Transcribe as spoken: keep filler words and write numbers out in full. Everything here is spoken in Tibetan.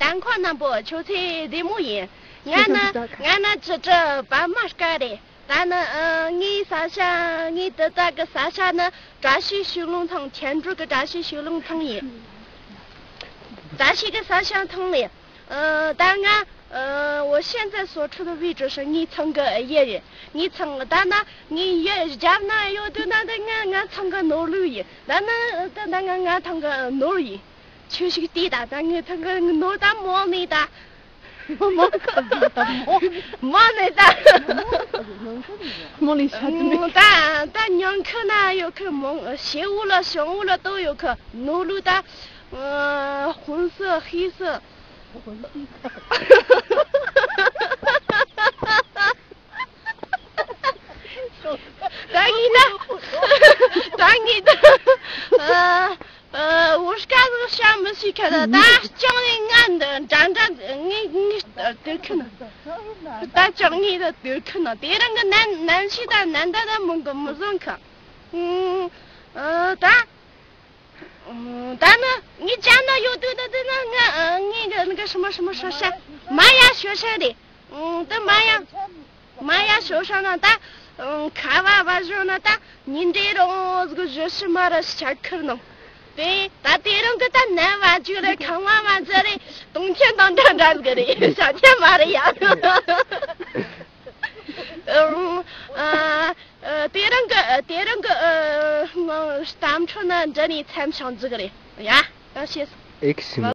ཨང་ཁོ་རྣམ་པོ་ཁྱོད་ཚེ་བདེ་མོ་ཡིན། ང་ནི་ང་ནི་ཅི་ཅི་པདྨ་སྐད་རེད། ད་ནི་ཨ་ངའི་ས་ཆ་ངའི་དེ་དག་གི་ས་ཆ་ནི་བཀྲ་ཤིས་ཤུལ་ལུང་ཐང་ཁྱེད་འགྲོ་གི་བཀྲ་ཤིས་ཤུལ་ལུང་ཐང་ཡིན། བཀྲ་ཤིས་ཀྱི་ས་ཆ་ཐང་ནས་ཨ་ད་ང་ཨ་我现在所处的位置是 ངའི་ཚང་གི་ཡུལ་ཡིན། ངའི་ཚང་ད་ན་ངའི་ཡུལ་རྒྱབ་ན་ཡོད་དུས་ན་ད་ང་ང་ཚང་གི་ནོར་ལུག་ཡིན། ད་ན་ད་ད་ང་ང་ཚང་གི་ནོར་ཡིན། ཁྱོད་ཞིག་བལྟས་ད། ད་ངའི་ཐང་གི་ནོར་ད་མོ་ནི་ད། མོ་ནི་ད། མོ་ནི་ཤ་དུ་མི། ད་ད་ཉང་ཁུ་ན་ཡོད་ཁུ་མོང་ཞེ་འུ་ལ་ཞང་འུ་ལ་ཏོ་ཡོད་ཁུ་ནོར་ལུག་ད། ཧུན་སི་ཧི་སི། ད་ངི་ད། ད་ངི་ད། ཨ། ཨ། བོད་སྐད་ཟིག་བཤད་མི་ཤེས་ཁ་ད། ད་ཅང་ནི་ང་འདི་འདྲ་འདྲ་ངི་ངི་སྡོད་ཁུ་ན། ད་ཅང་ངི་ད་སྡོད་ཁུ་ན། དེ་རིང་གི་ནན་ནན་ཤི་ད་ནན་ད་ད་མོང་གི་མི་བཟང་ཁ། ཨ། ད། ད་ནི་ངའི་ཅག་ན་ཡོད་དུས་ད་དེ་ན་ང་ངའི་གི་ནི་གི་什么什么说啥 མ་ཡ་ཤོ་ཤ་རེད། ད་མ་ཡ་མ་ཡ་ཤོ་ཤ་ན་ད་ཁ་བ་བ་ཞོ་ན་ད་ཉིན་འདྲེ་རོང་གི་བཞི་ཤི་མ་ར་ཤ་ཁུར་ནང་དེ་ད་དེ་རང་གི་ད་ནན་བ་ཇུ་རེ་ཁང་བ་བ་ཛ་རེ་དུང་ཆེན་དང་འདྲ་འདྲ་གི་རེད། ཤ་ཆེན་མ་རེད་ཡ། ཨ། ཨ། དེ་རིང་གི་དེ་རིང་གི་ཨ། ངའི་གཏམ་འཕྲོ་ན་འདི་ནས་མཚམས་བཞག་འཇུག་གི་རེད་ཡ། ད་ཤེས་སོང་། ཨེ་ཁི་སི།